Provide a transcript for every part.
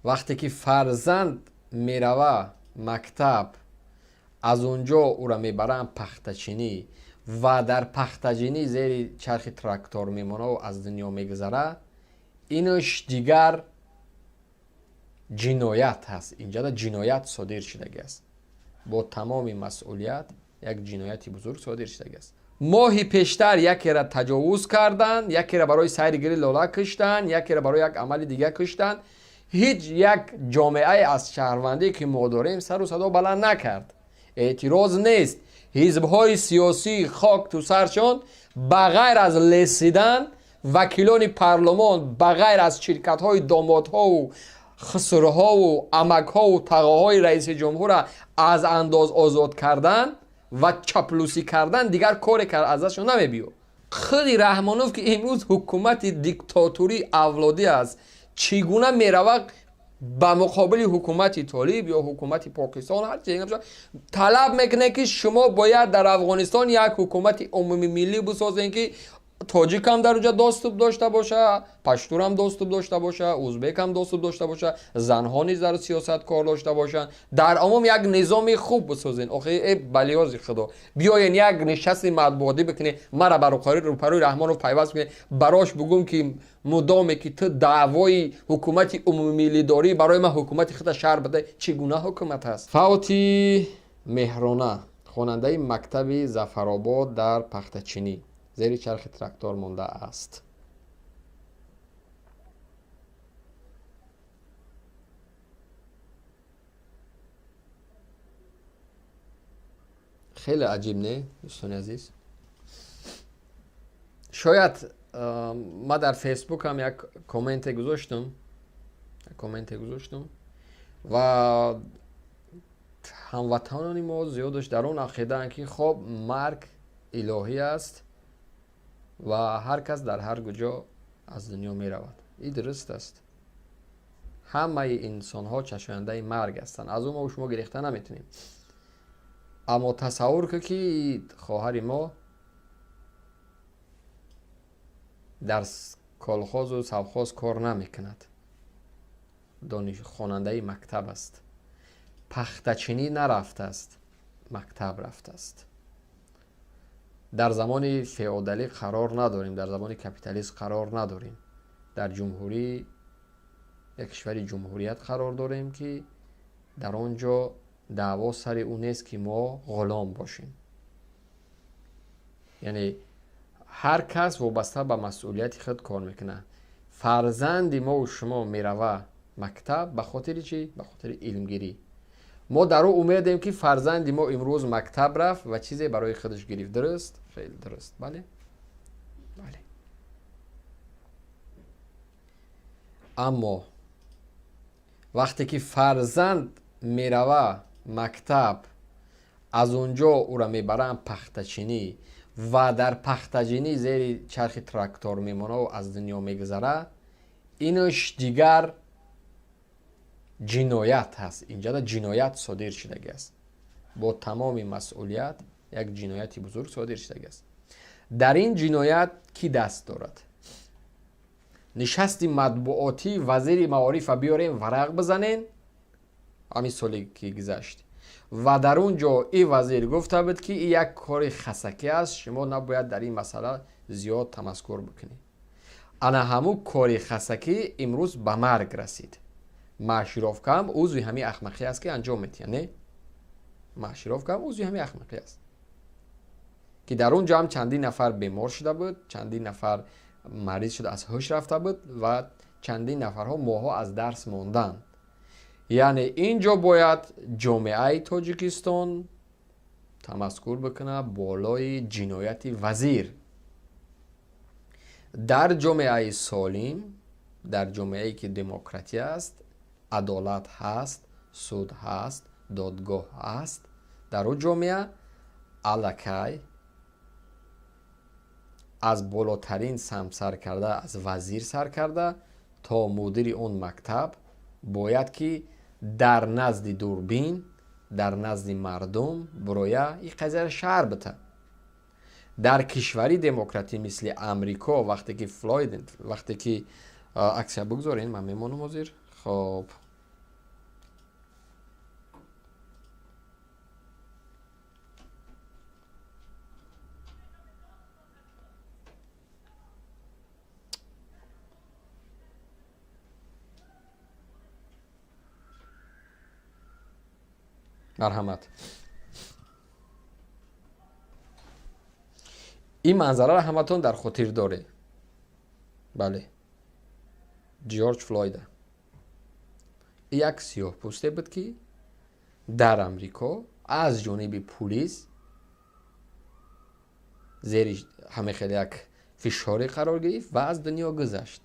Вақте ки фарзанд мерава мактаб, аз он ҷо ӯра мебаранд пахтачинӣ ва дар пахтачинӣ зери чархи трактор мемонаву аз дунё мегузарад, инаш дигар ҷиноят ҳаст. Инҷода ҷиноят содир шудагӣ аст. Бо тамоми масъулият як ҷинояти бузург содир шудагӣ аст. Моҳи пештар якеро таҷовуз карданд, якеро барои сайри гири лола куштанд, якеро барои як амали дига куштанд. Ҳеҷ як ҷомеае аз шаҳрвандӣ, ки мо дорем, сару садо баланд накард. Эътироз нест. Ҳизбҳои сиёсӣ хок ту саршон, ба ғайр аз лесидан, вакилони парлумон ба ғайр аз ширкатҳои домодҳову хусурҳову амакҳову тағоҳои раиси ҷумҳурра аз андоз озод кардан ва чаплусӣ кардан дигар коре аз дастшон намебиёд. Худи Раҳмонов, ки имрӯз ҳукумати диктатории авлодӣ аст, чӣ гуна меравад ба муқобили ҳукумати Толиб ё ҳукумати Покистон, ҳар чизе талаб мекунад, ки шумо бояд дар Афғонистон як ҳукумати умумимиллӣ бисозем, ки тоҷикам дар оҷа доступ дошта боша, паштурам доступ дошта боша, узбекам доступ дошта боша, занҳо низ дар сиёсат кор дошта бошанд, дар умум як низоми хуб бисозем. Охи э балиёзи худо, биёен як нишасти матбуотӣ бикунем, мара ба рӯпарӯи Раҳмонов пайваст кунем, барош бугум, ки мудоме ки ту даъвои ҳукумати умумимиллӣ дорӣ, барои ман ҳукумати худа шарҳ бида, чӣ гуна ҳукумат аст. Фавти Меҳрона, хонандаи мактаби Зафаробод, дар пахтачинӣ зери чархи трактор мондааст. Хеле аҷиб, не, дӯстони азиз? Шояд ман дар Фейсбукам як комменте гузоштум ва ҳамватанони мо зиёдаш дар он ақидаанд, ки хоб, марг илоҳӣ аст ва ҳар кас дар ҳар куҷо аз дунё меравад. Ин дуруст аст, ҳамаи инсонҳо чашмандаи марг ҳастанд, аз ӯ мо шумо гирехта наметунем. Аммо тасаввур кун, ки хоҳари мо дар колхозу совхоз кор намекунад, хонандаи мактаб аст, пахтачинӣ нарафтааст, мактаб рафтааст. Дар замони феодалӣ қарор надорем, дар замони капиталист қарор надорем, дар ҷумҳурӣ, як кишвари ҷумҳурият қарор дорем, ки дар он ҷо даъво сари ӯ нест, ки мо ғулом бошем. Яъне ҳар кас вобаста ба масъулияти худ кор мекунад. Фарзанди мову шумо мерава мактаб ба хотири чӣ? Ба хотири илмгирӣ. Мо дар ӯ умедем, ки фарзанди мо имрӯз мактаб рафт ва чизе барои худаш гирифт. Дуруст, хеле дуруст, бале, бале. Аммо вақте ки фарзанд мерава мактаб, аз он ҷо ӯра мебаранд пахтачинӣ ва дар пахтачинӣ зери чархи трактор мемонаву аз дунё мегузарад, инаш дигар ҷиноят ҳаст. Инҷода ҷиноят содир шудагӣ аст. Бо тамоми масъулият як ҷинояти бузург содир шудагӣ аст. Дар ин ҷиноят кӣ даст дорад? Нишасти матбуотӣ вазири маорифа биёрем, варақ бизанен. Ҳамин соле ки гузашт ва дар он ҷо и вазир гуфта буд, ки и як кори хасакӣ аст, шумо набояд дар ин масъала зиёд тамаскур бикунед. Ана ҳамун кори хасакӣ имрӯз ба марг расид. Маршировкаам узви ҳамин ахмақӣ аст, ки анҷом метиҳад, не? Маршировкаам узви ҳамин ахмақӣ аст, ки дар он ҷо ҳам чандин нафар бемор шуда буд, чандин нафар мариз шуда аз ҳуш рафта буд ва чандин нафарҳо моҳҳо аз дарс монданд. Яъне ин ҷо бояд ҷомеаи Тоҷикистон тамаскур бикунад болои ҷинояти вазир. Дар ҷомеаи солим, дар ҷомеае ки демократия аст, адолат ҳаст, суд ҳаст, додгоҳ ҳаст, дар ӯ ҷомеа аллакай аз болотарин самт сар карда, аз вазир сар карда то мудири он мактаб, бояд ки дар назди дурбин, дар назди мардум бироя, ин қазияро шарҳ бита. Дар кишвари демократӣ мисли Амрико, вақте ки Флойд, вақте ки аксия бигзорен, ман мемонам ҳозир. Хоб. Марҳамат, ин манзараро ҳаматон дар хотир доред. Бале, Ҷорҷ Флойда як сиёҳпӯсте буд, ки дар Амрико аз ҷониби пулис зери ҳаме хеле як фишоре қарор гирифт ва аз дунё гузашт.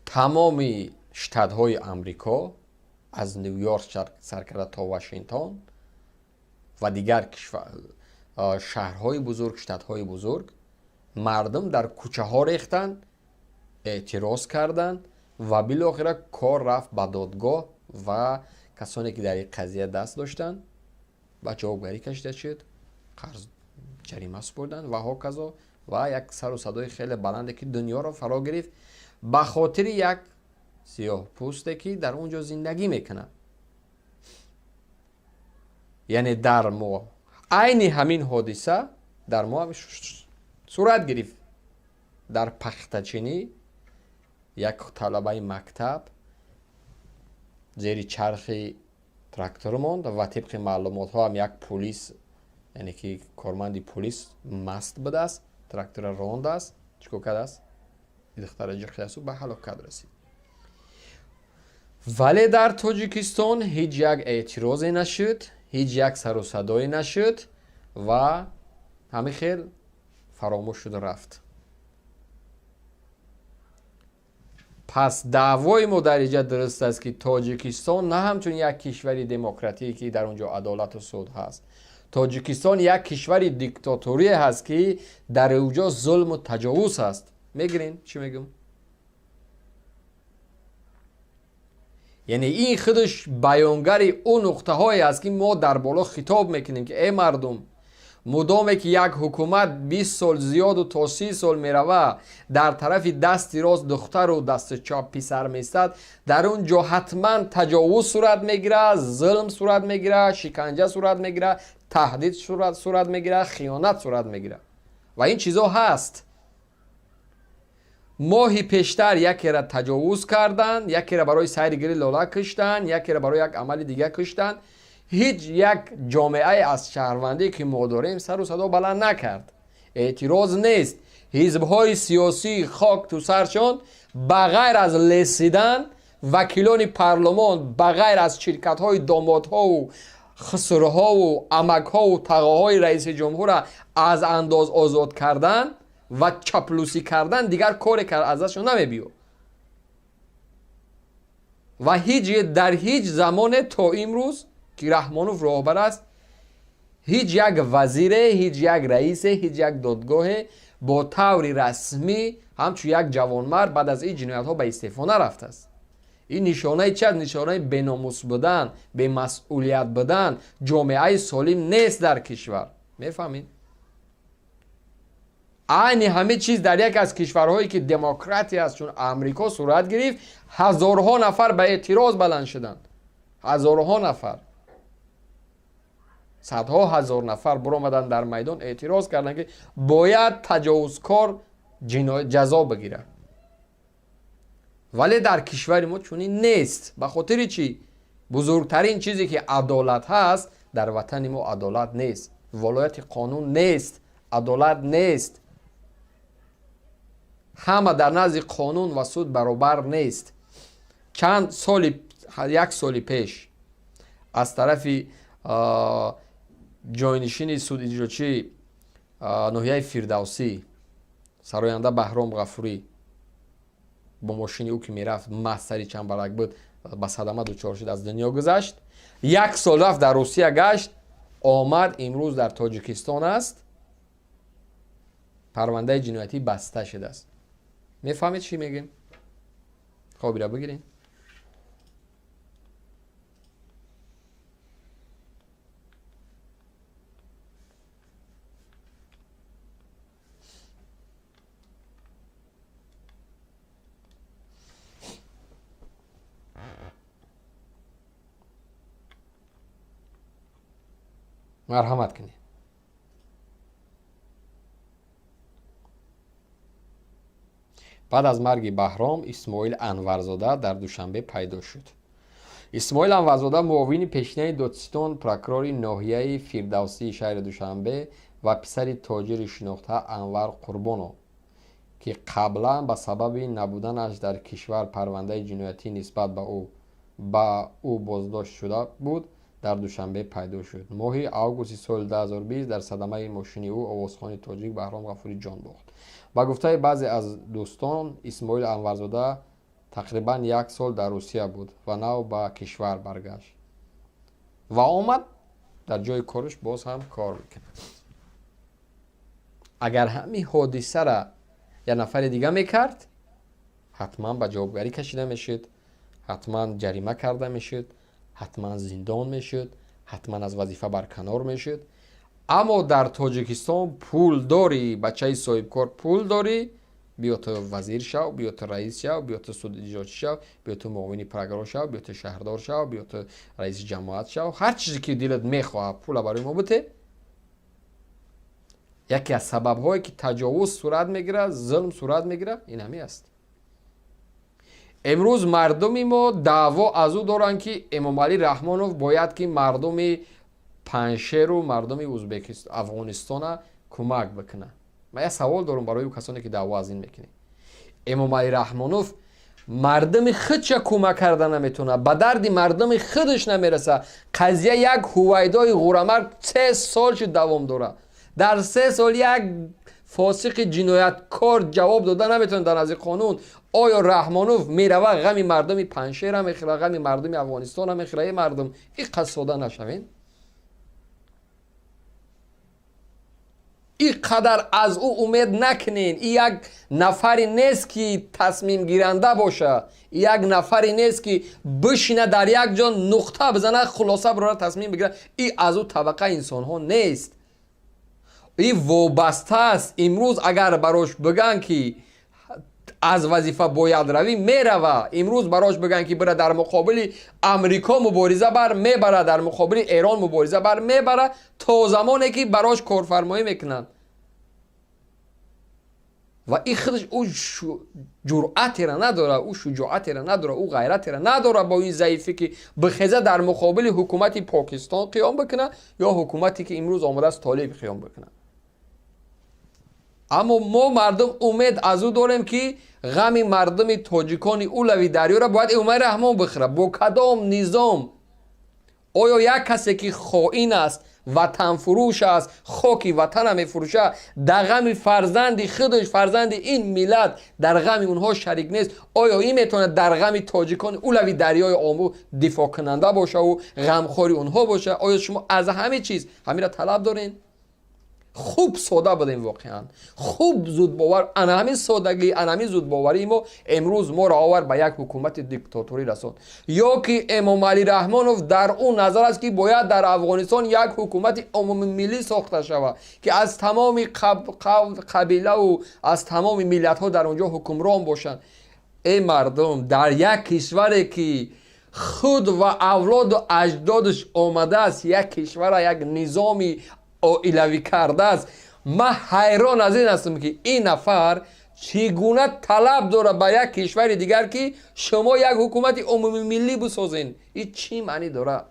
Тамоми штатҳои Амрико аз Ню-Йорк сар карда то Вашингтон ва дигар шаҳрҳои бузург, штатҳои бузург, мардум дар кӯчаҳо рехтанд, эътироз карданд ва билохира кор рафт ба додгоҳ ва касоне ки дар ин қазия даст доштанд ба ҷавобгарӣ кашида шуд, қарз ҷарима супурданд ва ҳоказо. Ва як сару садои хеле баланде ки дунёро фаро гирифт ба хотири як сиёҳпӯсте ки дар он ҷо зиндагӣ мекунад. Яъне дар мо айни ҳамин ҳодиса дар мо сурат гирифт. Дар Пахтачинӣ як талабаи мактаб зери чархи трактор монд ва тибқи маълумотҳо ҳам як пулис, яъне ки корманди пулис маст будааст, трактора рондааст, чӣ кор кардааст? Духтара ҷиқидасту ба ҳалокат расид. Вале дар Тоҷикистон ҳеҷ як эътирозе нашуд, ҳеҷ як сару садое нашуд ва ҳамин хел фаромӯш шуду рафт. Пас даъвои мо дар инҷа дуруст аст, ки Тоҷикистон на ҳамчун як кишвари демократие, ки дар он ҷо адолату суд ҳаст. Тоҷикистон як кишвари диктаторие ҳаст, ки дар он ҷо зулму таҷовуз ҳаст. Мегирем, чӣ мегӯм? Яъне ин худаш баёнгари ӯ нуқтаҳое аст, ки мо дар боло хитоб мекунем, ки э мардум, мудоме ки як ҳукумат 20 сол зиёду то 30 сол мерава, дар тарафи дасти рост духтару дасти чап писар меистад, дар он ҷо ҳатман таҷовуз сурат мегирад, зулм сурат мегирад, шиканҷа сурат мегирад, таҳдид сурат мегирад, хиёнат сурат мегирад. Ва ин чизо ҳаст. Моҳи пештар якеро таҷовуз карданд, якеро барои сайри гири лола киштанд, якеро барои як амали дига киштанд. Ҳеҷ як ҷомеае аз шаҳрвандӣ, ки мо дорем, сару садо баланд накард, эътироз нест. Ҳизбҳои сиёсии хок ту саршон ба ғайр аз лесидан, вакилони парлумон ба ғайр аз ширкатҳои домодҳову хусурҳову амакҳову тағоҳои раиси ҷумҳурра аз андоз озод кардан ва чаплусӣ кардан дигар коре аз дастшон намебиёд. Ва ҳеҷ дар ҳеҷ замоне то имрӯз ки Раҳмонов роҳбар аст, ҳеҷ як вазире, ҳеҷ як раисе, ҳеҷ як додгоҳе бо таври расмӣ ҳамчун як ҷавонмард баъд аз ин ҷиноятҳо ба истеъфо нарафтааст. Ин нишонаи чи аст? Нишонаи беномус будан, бемасъулият будан, ҷомеаи солим нест дар кишвар. Мефаҳмед? Айни ҳамин чиз дар яке аз кишварҳое ки демократия аст, чун Амрико, сурат гирифт. Ҳазорҳо нафар ба эътироз баланд шуданд, ҳазорҳо нафар, садҳо ҳазор нафар биромаданд дар майдон, эътироз карданд, ки бояд таҷовузкор ҷазо бигирад. Вале дар кишвари мо чунин нест. Ба хотири чӣ? Бузургтарин чизе ки адолат ҳаст, дар ватани мо адолат нест, волояти қонун нест, адолат нест, ҳама дар назди қонун ва суд баробар нест. Чанд соли, як соли пеш аз тарафи ҷойнишини судиҷрочии ноҳияи Фирдавсӣ сароянда Баҳром Ғафурӣ бо мошини ӯ ки мерафт, маст сари чамбарак буд, ба садама дучор шуд, аз дунё гузашт. Як сол рафт дар Русия гашт омад, имрӯз дар Тоҷикистон аст, парвандаи ҷиноятӣ баста шудааст. Мефаҳмед, чӣ мегӯем? Хобира бигирем. Марҳамат кунед. Баъд аз марги Баҳром, Исмоил Анварзода дар Душанбе пайдо шуд. Исмоил Анварзода, муовини пешинаи додситон, прокурори ноҳияи Фирдавсии шаҳри Душанбе ва писари тоҷири шинохта Анвар Қурбонов, ки қаблан ба сабаби набуданаш дар кишвар парвандаи ҷиноятӣ нисбат ба ӯ боздошт шуда буд, дар Душанбе пайдо шуд. Моҳи августи соли 2020 дар садамаи мошини ӯ овозхони тоҷик Баҳром Ғафурӣ ҷон бохт. Ба гуфтаи баъзе аз дӯстон, Исмоил Анварзода тақрибан як сол дар Русия буд ва нав ба кишвар баргашт ва омад дар ҷои кораш боз ҳам кор мекунад. Агар ҳамин ҳодисара як нафари дига мекард, ҳатман ба ҷавобгарӣ кашида мешуд, ҳатман ҷарима карда мешуд, ҳатман зиндон мешуд, ҳатман аз вазифа барканор мешуд. Аммо дар Тоҷикистон пул дорӣ, бачаи соҳибкор пул дорӣ, биё ту вазир шав, биё ту раис шав, биё ту судиҷрочӣ шав, биё ту муовини прокурор шав, биё ту шаҳрдор шав, биё ту раиси ҷамоат шав, ҳар чизе ки дилат мехоҳад, пула барои мо бите. Яке аз сабабҳое ки таҷовуз сурат мегирад, зулм сурат мегирад, ин ҳамин аст. Имрӯз мардуми мо даъво аз ӯ доранд, ки Эмомалӣ Раҳмонов бояд ки мардуми Панҷшеру мардуми Афғонистона кӯмак бикунад. Ман як савол дорам барои ӯ касоне ки даъво аз ин мекунед. Эмомалӣ Раҳмонов мардуми худша кӯмак карда наметавонад, ба дарди мардуми худаш намерасад. Қазия як ҳувайдои ғурамарг 3 сол шуд давом дорад. Дар 3 сол як фосиқи ҷинояткор ҷавоб дода наметавонад дар назди қонун. Оё Раҳмонов мерава ғами мардуми Панҷшера мехӯрад, ғами мардуми Афғонистона мехӯрад? Эй мардум, ин қадр сода нашавед. Ин қадар аз ӯ умед накунед. Ин як нафаре нест ки тасмимгиранда боша, як нафаре нест ки бишина дар як ҷо нуқта бизанад, хулоса бирора, тасмим бигирад. Ин аз ӯ табақаи инсонҳо нест. Ин вобаста аст. Имрӯз агар барош бигӯянд ки аз вазифа бояд равӣ, мерава. Имрӯз барош бигӯянд ки бира дар муқобили Амрико мубориза бар, мебара, дар муқобили Эрон мубориза бар, мебара, то замоне ки барош корфармоӣ мекунанд. Ва ин худаш ӯ ҷуръатеро надорад, ӯ шуҷоатеро надорад, ӯ ғайратеро надорад бо ин заифӣ ки бихеза дар муқобили ҳукумати Покистон қиём бикунад ё ҳукумате ки имрӯз омадааст Толиб қиём бикунад. Аммо мо мардум умед аз ӯ дорем ки ғами мардуми тоҷикони улави дарёро бояд Эмомалӣ Раҳмон бихӯрад. Бо кадом низом? Оё як касе ки хоин аст, ватанфурӯш аст, хоки ватана мефурӯшад, дар ғами фарзанди худаш, фарзанди ин миллат, дар ғами онҳо шарик нест, оё ин метавонад дар ғами тоҷикони улави дарёи Омӯ дифоъкунанда бошаву ғамхори онҳо бошад? Оё шумо аз ҳамин чиз ҳаминро талаб доред? Хуб сода будем воқеан, хуб зудбовар. Ана ҳамин содагӣ, ана ҳамин зудбоварии мо имрӯз моро овард ба як ҳукумати диктаторӣ расонд. Ё ки Эмомалӣ Раҳмонов дар ӯ назар аст ки бояд дар Афғонистон як ҳукумати умумимиллӣ сохта шавад, ки аз тамоми қабилаву аз тамоми миллатҳо дар он ҷо ҳукмрон бошанд. Эй мардум, дар як кишваре ки худ ва авлоду аҷдодаш омадааст, як кишвара як низоми оилавӣ кардааст, ман ҳайрон аз ин ҳастам ки ин нафар чӣ гуна талаб дорад ба як кишвари дигар ки шумо як ҳукумати умумимиллӣ бисозен. Ин чӣ маънӣ дорад?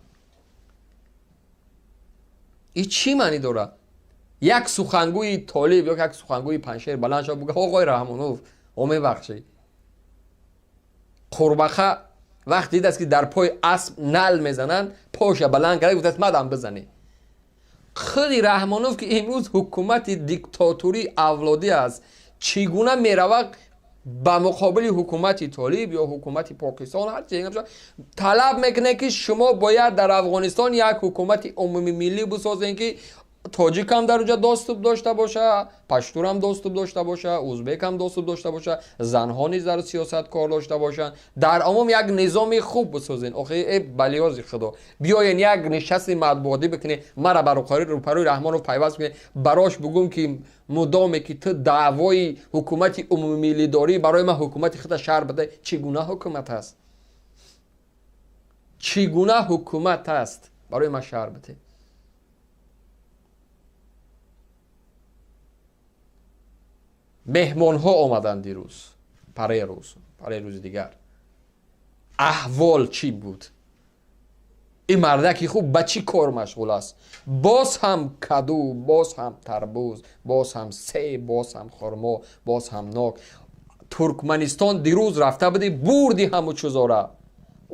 Ин чӣ маънӣ дорад? Як сухангӯи Толиб ё як сухангӯи Панҷшер баланд шава буга: оғои Раҳмонов, о мебахшед. Қурбақа вақт дидааст ки дар пои асп нал мезананд, поша баланд карда гуфтааст: мадам бизанед. Худи Раҳмонов ки имрӯз ҳукумати диктаторӣ авлодӣ аст, чӣ гуна меравад ба муқобили ҳукумати Толиб ё ҳукумати Покистон, ҳар чизе талаб мекунад ки шумо бояд дар Афғонистон як ҳукумати умумимиллӣ бисозед, ки тоҷикам дар онҷо доступ дошта боша, паштурам доступ дошта боша, узбекам доступ дошта боша, занҳо низ дар сиёсат кор дошта бошанд, дар умум як низоми хуб бисозен. Охи э балиёзи худо, биёен як нишасти матбуотӣ бикунед, мара ба рӯпарӯи Раҳмонов пайваст кунед, барош бугум ки мудоме ки ту даъвои ҳукумати умумимиллӣ дорӣ, барои ман ҳукумати худа шарҳ биде. Чӣ гуна ҳукумат аст? Чӣ гуна ҳукумат аст? Барои ман шарҳ биде. Меҳмонҳо омаданд дирӯз, парерӯз, парерӯзи дигар. Аҳвол чӣ буд? Ин мардаки хуб ба чӣ кор машғул аст? Боз ҳам каду, боз ҳам тарбуз, боз ҳам себ, боз ҳам хурмо, боз ҳам нок. Туркманистон дирӯз рафта будӣ, бурди ҳаму чузора.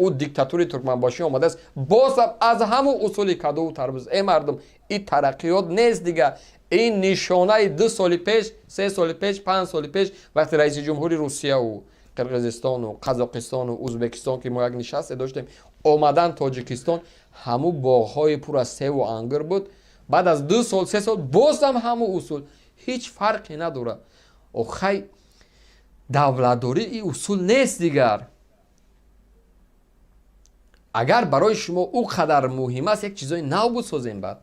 Ӯ диктатури Туркманбошӣ омадааст, боз ҳам аз ҳаму усули кадуву тарбуз. Э, мардум, ин тараққиёт нест дига. Ин нишонаи 2 соли пеш, 3 соли пеш, 5 соли пеш, вақте раиси ҷумҳури Русияву Қирғизистону Қазоқистону Узбекистон, ки мо як нишасте доштем, омадан Тоҷикистон, ҳаму боғҳои пур аз севу ангур буд. Баъд аз 2 сол, 3 сол бозам ҳаму усул, ҳеҷ фарқе надорад. Охай, давлатдорӣ ин усул нест дигар. Агар барои шумо ӯ қадар муҳим аст, як чизои нав бисозем баъд.